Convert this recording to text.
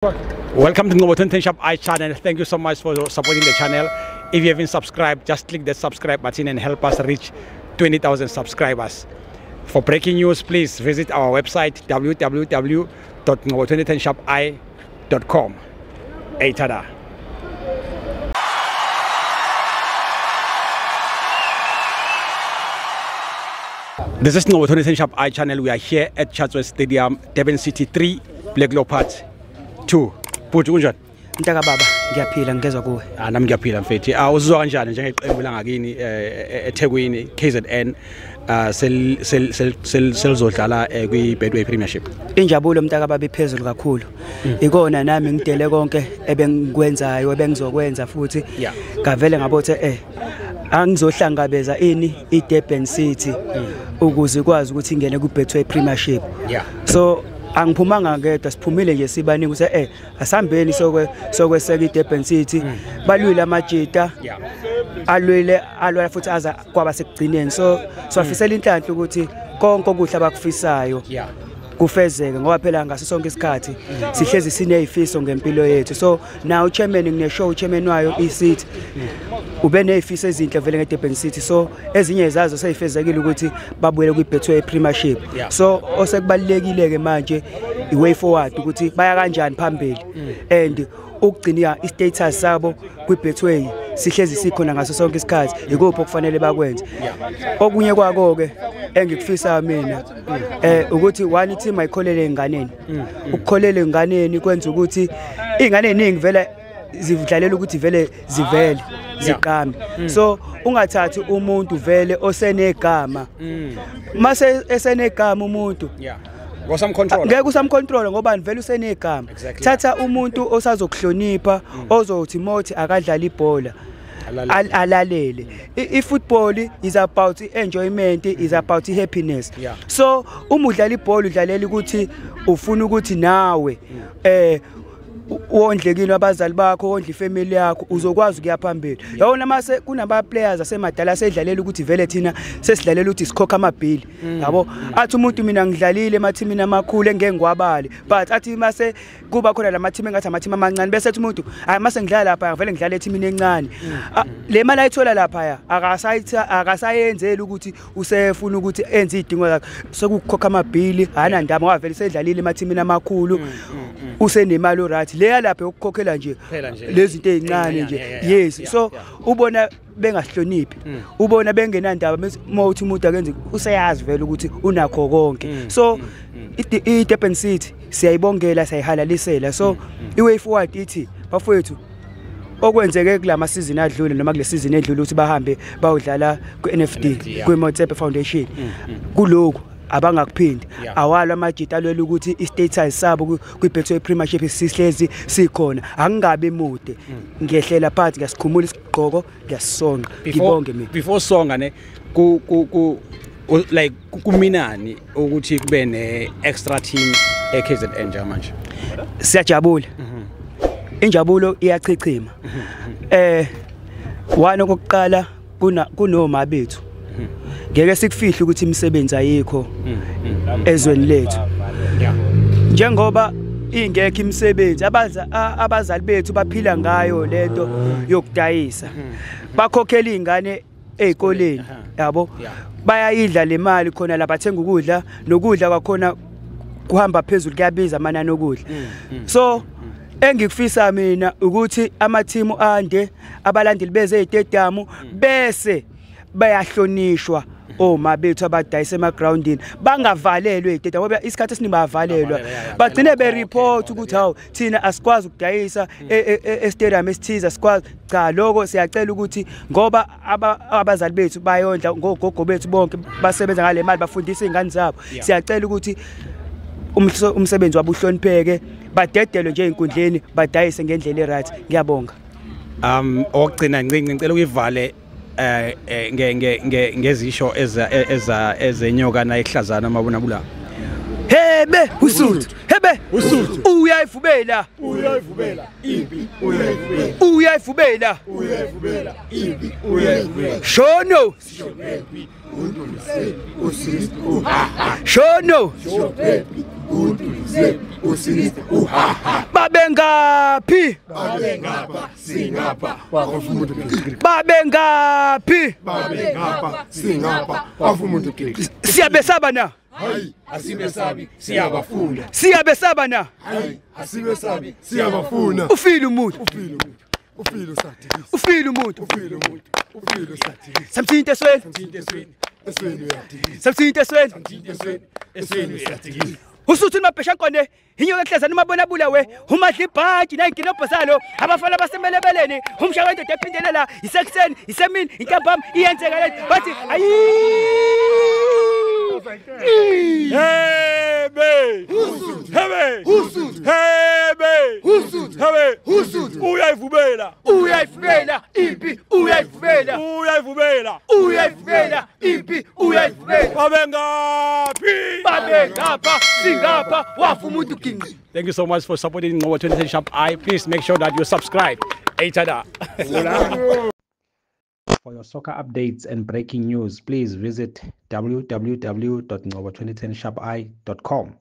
Welcome to Ngcobo 2010 Shop I channel. Thank you so much for supporting the channel. If you haven't subscribed, just click the subscribe button and help us reach 20,000 subscribers. For breaking news, please visit our website www.ngcobo2010shopi.com. Hey, tada. This is Ngcobo 2010 Shop I channel. We are here at Chatsworth Stadium, Durban City 3, Black Leopards 2. Bhuti, kunjani? Mntaka baba, ngiyaphila, ngezwa kuwe. Ah, nami ngiyaphila mfethu. Ah, uzizwa kanjani njengeqembu langakini eThekwini KZN selizodlala kwi-Betway Premiership? Injabulo mntaka baba iphezulu kakhulu. Ikona nami ngidele konke ebengikwenzayo, ebengizokwenza futhi. Ngavele ngabothe angizohlangabeza ini iDurban City ukuze ikwazi ukuthi ingene ku-Betway Premiership. So angiphumanga ngedwa, siphumile nje sibaningi ukuthi asihambeni sokweseka iDurban City. Balwile amajita, alwile alwa futhi aza kwaba sekugcineni. So siwafisela inhlanhla ukuthi konke okuhle abakufisayo kufezeke, ngoba phela ngaso sonke isikhathi sihlezi sinezifiso ngempilo yethu. So now chairman ngine-show, chairman wayo i-City ube nezifiso ezinhle vele ngeDurban City, so ezinye zazo seyifezekile ukuthi babuyele kwi-Betway Premiership. So osekubalulekile ke manje i-way forward ukuthi baya kanjani phambili and ukugcina i-status sabo kwi-Betway sihlezi sikhona ngaso sonke isikhathi, ikuphi okufanele bakwenze. Okunye kwako-ke engikufisa mina ukuthi one team ayikholele enganeni. Ukukholela enganeni kwenza ukuthi iy'ngane ey'ningi vele zidlalela ukuthi vele zivele ziqame. So ungathathi umuntu vele osenegama, mase esenegama umuntu ngeke usamcontrol ngoba vele usenegama. Thatha umuntu osazokuhlonipha, ozothi mothi akadlala ibhola alalele. I-football is about enjoyment, is about happiness. So uma udlala ibhola udlalela ukuthi ufuna ukuthi nawe wondlekile abazali bakho, wondle ifamily yakho, uzokwazi ukuya phambili. Yabona mase kunama players asemadala asedlalela ukuthi vele thina sesidlalela ukuthi sikhokha amabhili, yabo. Athi umuntu mina ngidlalile emathimini amakhulu engeke ngiwabale, but athi mase kuba khona lama team engathi ama team amancane, bese ethi umuntu hayi mase ngidlala lapha vele ngidlala ethimini encane. Le mali ayithola lapha akasayenzeli ukuthi usefuna ukuthi enze idingo zakhe, sekukhokha amabhili, anandaba ngoba vele sedlalile emathimini amakhulu, usenemali oright. Leya lapha ukukhokhela nje lezi zinto ezincane nje. Yes, so ubona bengahloniphi, ubona bengenandaba, mawuthi umuntu akenze useyazi vele ukuthi unakho konke. So iDurban City siyayibongela, siyayihalalisela. So i-way forward ithi bafowethu okwenzeke kulama season adlule noma kule season edlule ukuthi bahambe bayodlala ku-NFD, kwi-Motsepe Foundation, kulokhu abangakuphindi. Awalo amajita alwela ukuthi i-status sabo kwi-Betway Premiership sihlezi sikhona, angingabi mude, ngiyehlela phansi, ngiyasikhumula isigqoko, ngiyasonga, ngibonge mina. Before songa ne ku like kuminani ukuthi kube ne extra team eKZN njengamanje? Siyajabula, injabulo iyachichima. One okokuqala kunoma bethu ngeke sikufihle ukuthi imisebenzi ayikho ezweni lethu. Njengoba ingekho imisebenzi, abazali bethu baphila ngayo lento yokudayisa, bakhokhela izingane ezikoleni, yabo, bayayidla le mali khona la, bathenga ukudla, nokudla kwakhona kuhamba phezulu, kuyabiza amanani okudla. So engikufisa mina ukuthi amathimu ande, abalandeli beze ezitediyamu, bese bayahlonishwa oma bethu abadayisa emagroundini, bangavalelwe ezitediyamu, ngoba isikhathi esiningi bayavalelwa, bagcine bereport ukuthi hawu thina asikwazi ukudayisa estadium esithize, asikwazi. Cha, lokho siyacela ukuthi ngoba abazali bethu bayondla, ngogogo bethu bonke basebenza ngale mali, bafundisa izingane zabo, siyacela ukuthi umsebenzi wabo uhlonipheke, badedelwe nje ezinkundleni, badayise ngendlela eright. Ngiyabonga. Okugcina ncinci ngicela uyivale ngezisho ezenyoka nayihlazana mabona bula. Hebe usuthu. Hebe Usuthu uyayivubela uyayivubela impi uyayivubela uyayivubela uyayivubela impi uyayivubela shono Shonephi untulise usist uhaha shono Shonephi untulise usist uhaha babengaphi babengapha singapha wakufumuntu babengaphi babengapha singapha wafumuntu siyabesaba na hayi asibesabi siyabafuna siyabesaba na hayi asibesabi siyabafuna ufile umuntu ufile umuntu ufile usadikisa ufile umuntu ufile umuntu ufile usadikisa samthinta esweni samthinta esweni esweni uyadikisa samthinta esweni samthinta esweni esweni uyadikisa Usuthu mabheshankone inyoka ehlezana umabona bulawe umadla ibhaji nayinkinobho salo abafana basemelebeleni umshaka wendoda ephindelela isekuseni isemini intambama iyenzeka lento bathi ayi Hebe Hebe Hebe Hebe uyayivubela uyayivubela impi uyayivubela uyayivubela uyayivubela impi uyayivubela babengaphi babengapha singapha wafa umuntu ginqi. Thank you so much for supporting Ngcobo 2010 Sharp Eye. Please make sure that you subscribe. Tada. For your soccer updates and breaking news, please visit www.ngcobo2010sharpeye.com.